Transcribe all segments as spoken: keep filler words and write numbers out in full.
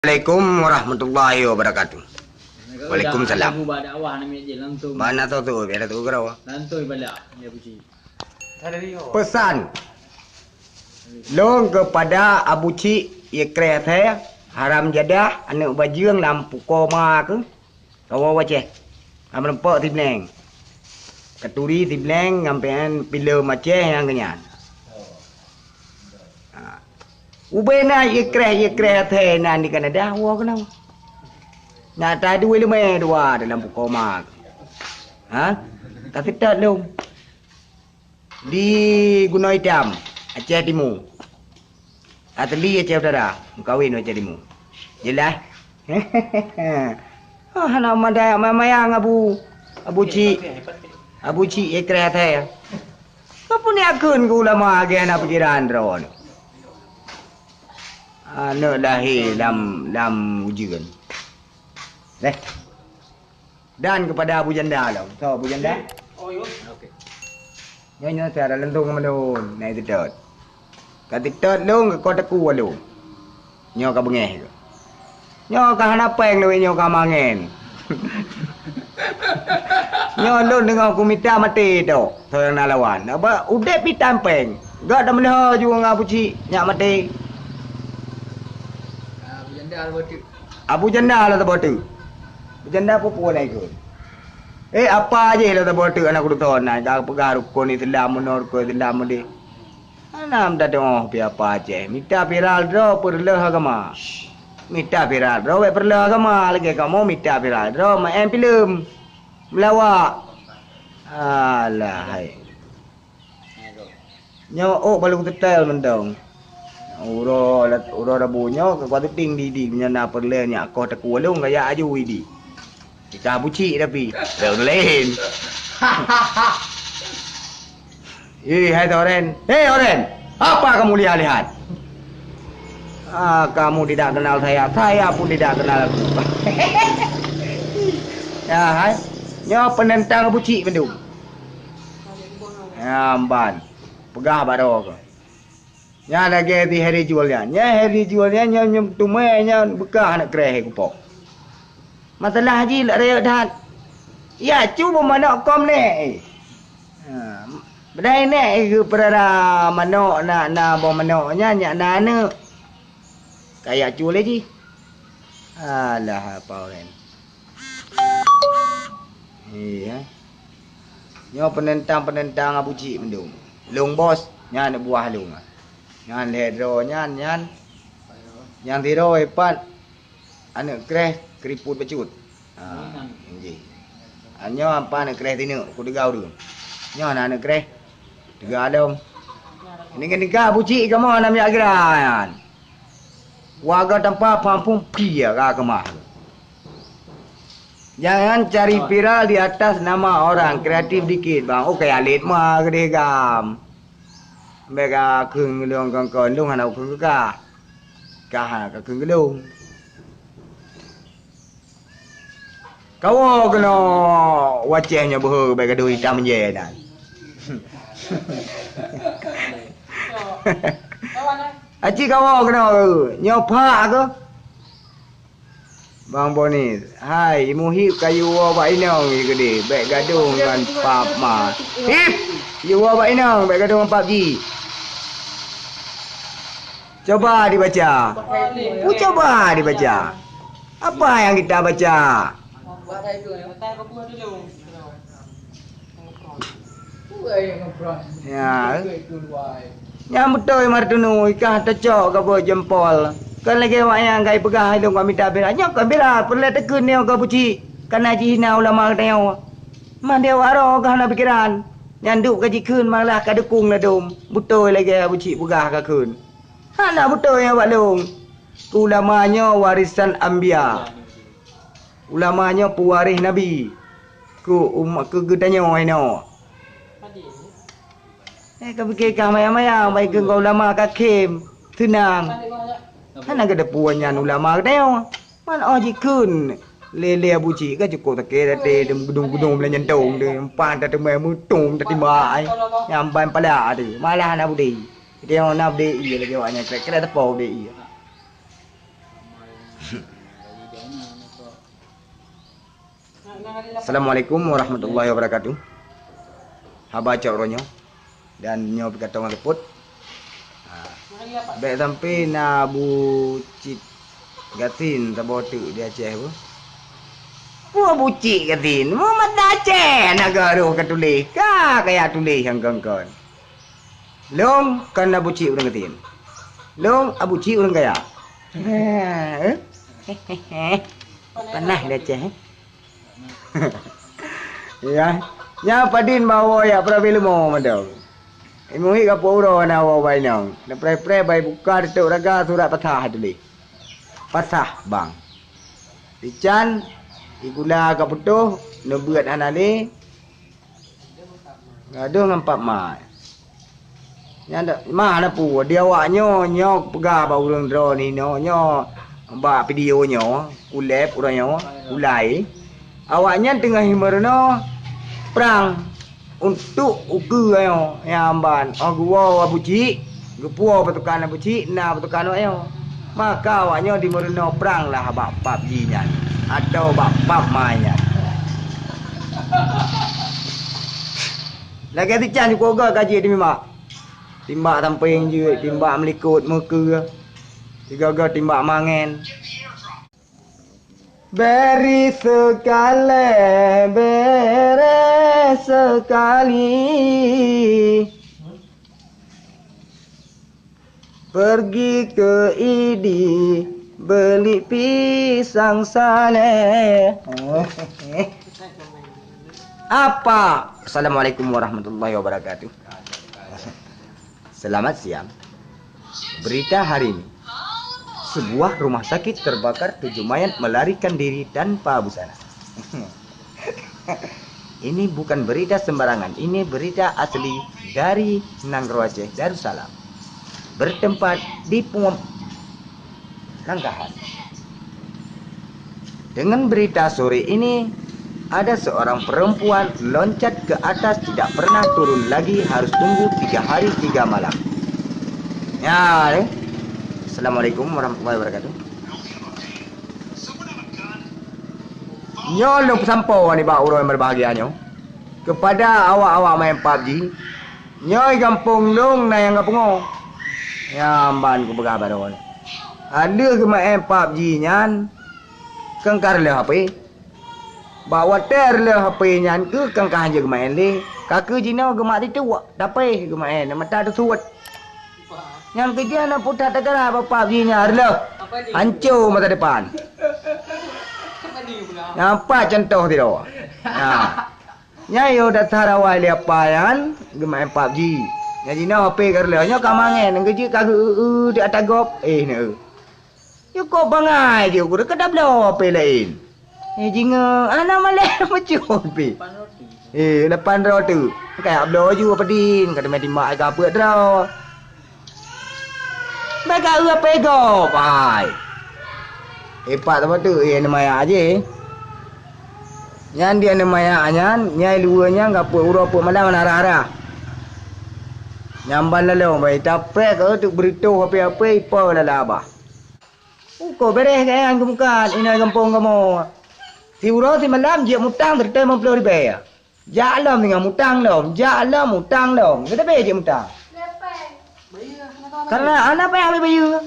Assalamualaikum warahmatullahi wabarakatuh. Waalaikumsalam. Lagu bak dakwah ni, Mek Jil, langsung. Mana tu tu? Biar tu kira. Langsung bala, ya, Abu Cik. Pesan lôn kepada Abu Cik Ikreh Athé, haram jadah, aneuk bajeueng lam pukoe ma keuh. Kawoe u Aceh. Ka meurumpok Sibleng. Katuri Sibleng ngon P N Pilem Aceh nyang keunyan. Ha. Ubé na Ikreh, Ikreh Athé nan di Kanada, woe keunoe. Na ta dua leumé dua dalam pukoe ma. Ha? Ka seutôt lôn. Di Gunong Itam, Aceh Timu. Asli Aceh Utara, meukawen Aceh Timu. Jeulaih? Oh, hana meudaya mayang-mayang Abu, Abu Cik, Abu Cik Ikreh Athé. Kau pun yakin ke ulama lagèe hana pikiran droeneuh? Aneuk lahé lam, lam ujeuen. Leh. Dan kepada Abu Janda lom. Soe Abu Janda? Oh, yo. Okey. Nyoe, nyoe cara leuntong mandum, na seutôt. Ka seutôt lôn, ka teukue lôn. Nyoe ka beungéh keuh. Nyoe ka hana péng lôn, nyoe ka mangen. Nyoe lôn deungoe kumita maté tu, soe nyang na lawan. Apa udép pih tan péng. Gak dah meuleuho ju ngon Abu Cik, nyak maté. Abu Janda lah teubeuteuk. Abu Janda peue-peue na ikot. Eh, apa jih lah teubeuteuk aneuk kudu thon na, ka peugah rukon Islam meunoe, rukon Islam meudeh. Hana meudadoh pih apa Aceh. Mita viral droe peureuloh agama. Mita viral droe wék peureuloh agama, lagèe kamoe mita viral droe maén filem. Meulawak. Alah hai. Nyoe ôk balong teutel mantong. Uroe lat-, uroe Rabu nyoe ka kuat teuting di-di, meunyoe na peureulèe nyak koh teukue lôn, ka jak aju di-di. Ka bucik tapi. Lôn laén. Eh, hai Oren. Hei, Oren. Apa kamu lihat-lihat? Ah, kamu tidak kenal saya, saya pun tidak kenal aku. Ya, hai. Nyoe penentang bucik mandum. Ya, ban. Peugah bak droe keuh. Nyan lagèe si Heri Julian. Nyan Heri Julian nyan, nyan teumé nyan beukah aneuk kreh kupo. Masalah jih lagèe rayeuk that. Ya, cu boh manok kom nèk, eh. Ha, beudai nèk, eh, geupeurara manok, na, na boh manok nyan, nyak na aneuk. Ka jak cu lé jih. Alah, apa ureueng. Iya. Nyoe peunentang-peunentang Abu Cik mandum. Lôn bos, nyan aneuk buah lôn. Nyan lhèe droe nyan, nyan. Nyang sidroe pat aneuk kreh keuriput bacut. Ha, nggih. Nyoe pat aneuk kreh sineuk, ku teuga ureueng. Nyoe na aneuk kreh. Teuga lom. Ini kan teuga Abu Cik kamoe na minyak gira nyan. Warga tampa pampung pih ka keumah. Jangan cari viral di atas nama orang, kreatif dikit, bang. Oh, kaya lét ma keudeh gam. Bèk kakheun geulong kon-kon, lôn hana kakheun keu kah. Kah hana kakheun geulong. Kawoe keunoe u Aceh nyoe beuhe bèk gadoh itam je nyan. Aci kawoe keunoe nyoe phak keuh. Bang Boni, hai, Muhib ka yue woe bak inong ie keudeh, bèk gadong ngon pap ma. Hip! Yue woe bak inong, bèk gadong ngon pap ji. Coba dibaca. Cuba dibaca. Apa yang kita baca? Ya. Nyang beutôi Martunu, ikah teucok gabôi jempol. Kon lagèe awak nyang kai peugah ilong ka mita bira. Nyoe kon bira, peureulèe teukheun nyoe ka buci. Kana jihina ulama geutanyoe. Mandé awak roh ka hana pikeran. Nyan duek ka jikheun malah ka dukung ladôm. Beutôi lagèe buci peugah ka kheun. Hana beutôi nyoe bak lôn. Keu ulama nyoe warésan anbiya. Ulama nyoe peuwaréh nabi keu umat, keu geutanyoe inoe. Eh, ka pike kah maya-maya, baik keu ulama ka khém, seunang. Hana geuteupue nyan ulama geutanyoe. Man oh jikheun lé-lé Abu Cik ka cukôp sakét até, geudong-geudong bulan nyantong teuh, empan tateumé meutum tatimbak ai. Nyang ban palak teuh, malah hana budé. Geutanyoe na budé ie lagèe awak nyan, krek-krek teupeu budé ie. Assalamualaikum warahmatullahi wabarakatuh. Haba cok uroe nyoe dan nyoe pih ka teuka seupôt. Ha. Bèk sampoe na bucit gasien saboh teuk di Aceh beuh. Peue bucit gasien? Mu mata Aceh na geuh ka tuléh. Ka kaya tuléh nyang kon-kon. Lôn kon Abu Cik ureueng gasien. Lôn Abu Cik ureueng kaya. Eh? Panas di Aceh, eh? Ya. Nyan padin bawoe jak peurabé leumo mantong. Imuhi ka peuuroe na woe bak inong. Neupreh-preh bak ibuka teutôp raga surat pasah tuléh. Pasah bang. Dican, igula ka putôh, neubeuet hana lé. Gadôh ngon Pap Mat. Nyan dak, mah na peue, di awak nyoe, nyoe peugah bak ureueng droeneuh nyoe, nyoe bak video nyoe, kulép uroe nyoe, ulai. Awak nyan teungoh meurunoe prang untuk ukeue nyoe, nyang ban. Oh, geuwoe Abu Cik, geupuwoe pasukan Abu Cik, na pasukan awak nyoe. Maka awak nyoe dimeurunoe prang lah bak Pap Ji nyan, atau bak Pap Mat nyan. Lagèe sican jipeugot ka jeuet dimimbak. Timbak sampéng jeuet, timbak meulikot meukeue. Sigoe-goe timbak mangén. Beri sekali, beri sekali. Pergi ke Idi beli pisang saleh. Apa? Assalamualaikum warahmatullahi wabarakatuh. Selamat siang. Berita hari ini. Sebuah rumah sakit terbakar, tujuh mayat melarikan diri tanpa busana. Ini bukan berita sembarangan, ini berita asli dari Nanggroe Aceh Darussalam, bertempat di Pengom-, Nangkahan. Dengan berita sore ini, ada seorang perempuan loncat ke atas, tidak pernah turun lagi, harus tunggu tiga hari tiga malam. Ya, eh. Assalamualaikum warahmatullahi wabarakatuh. Nyoe lôn peusampoe nibak uroe nyang berbahagia nyoe kepada awak-awak main Pap Ji. Nyoe gampông lôn na nyang ka pungo. Nyang ban kupeugah baroe nyoe. Aleuh geumaén Pap Ji nyan, keu ka reuloh H P. Bak watèe reuloh H P nyan keuh keu ka hanjeuet geumaén lé. Ka keuh jinoe geumat tituek, tapéh geumaén, mata teusuet. Nyang keujeuet na putat tagara bak Pap Ji nyan reuloh. Hanco masa depan. Nyang pat contoh sidroe. Ha. Nyan yoh dasar awai lé apa nyan geumaén Pap Ji. Nyan jinoe H P ka reuloh, nyoe ka mangén, nyang keujeuet ka geu-eu-eu di ata gob. Eh, neu. Cukôp bangai jih gurée keu tabloe H P laén. Eh, jingoe hana malèe meucue pih. Eh, lapan droe teuk. Kaya bloe ju padin, ka teumé timbak ka peuet droe. Bèk ka eu H P gob, hai. Eh, pat teuma teuk, eh, aneuk maya jih. Nyan di aneuk maya nyan, nyai luweue nyan ka peuet uroe peuet malam hana rhah-rhah. Nyan ban laloe, bai tapréh ka teuk beuritoh H P-H P ipo lala bah. Uko bereh keuh nyan geumeukat inoe gampông kamoe. Siuroe simalam jeuet mutang sireutoh limong ploh ribèe. Jak lom singoh mutang lom, jak lom mutang lom. Geuteubiet jeuet mutang. Karena hana payah lé bayeue.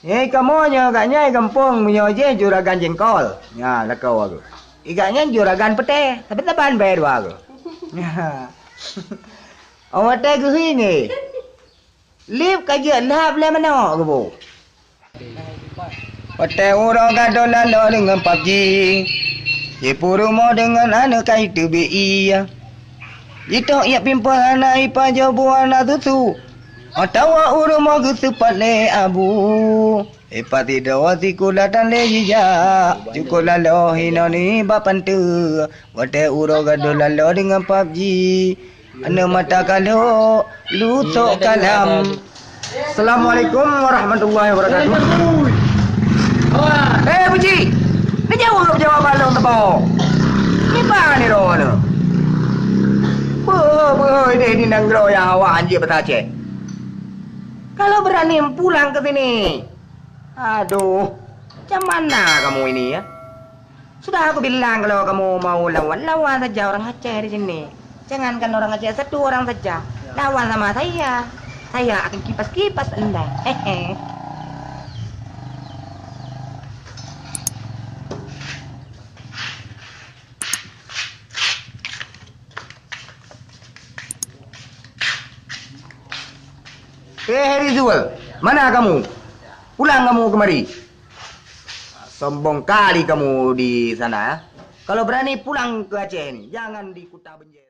Nyoe kamoe nyoe gak nyan gampông meunyoe jih juragan jengkol. Nya lakoe aku. I gak nyan juragan peutéh, saban-saban bèe dua aku. Nya. Awai watèe geuhi nyoe. Lip ka jeuet lhab lé manok geuboh. Watèe uroe gadôh laloe deungon Pap Ji, jipeurumoh deungon aneuk ka jiteubiet ie. Jitôk ié pimpôh hana ipajoh buah na susu, atawa u rumoh geuseupat lé abu. Ipat sidroe sikula tan lé jijak, cukôp laloe hinoe nibak panteue. Watèe uroe gadôh laloe deungon Pap Ji, aneuk mata kalhok, lusok kalam. Assalamualaikum warahmatullahi wabarakatuh. Eh, Puji! Neujaweueb jawaban lôn teupeu. Kiban ni droe nyoe? Beuhe-beuhe idéh di nanggroe nyang awak hanjeuet basa Aceh. Kalau berani pulang ke sini. Aduh. Macam mana kamu ini, ya? Sudah aku bilang, kalau kamu mau lawan, lawan saja orang Aceh di sini. Jangankan orang Aceh, satu orang saja. Lawan sama saya. Saya akan kipas-kipas Anda. Hehe. Eh, Heri Zul, mana kamu? Pulang kamu kemari. Sombong kali kamu di sana, ya. Kalau berani pulang ke Aceh ini, jangan di Kuta Benjer.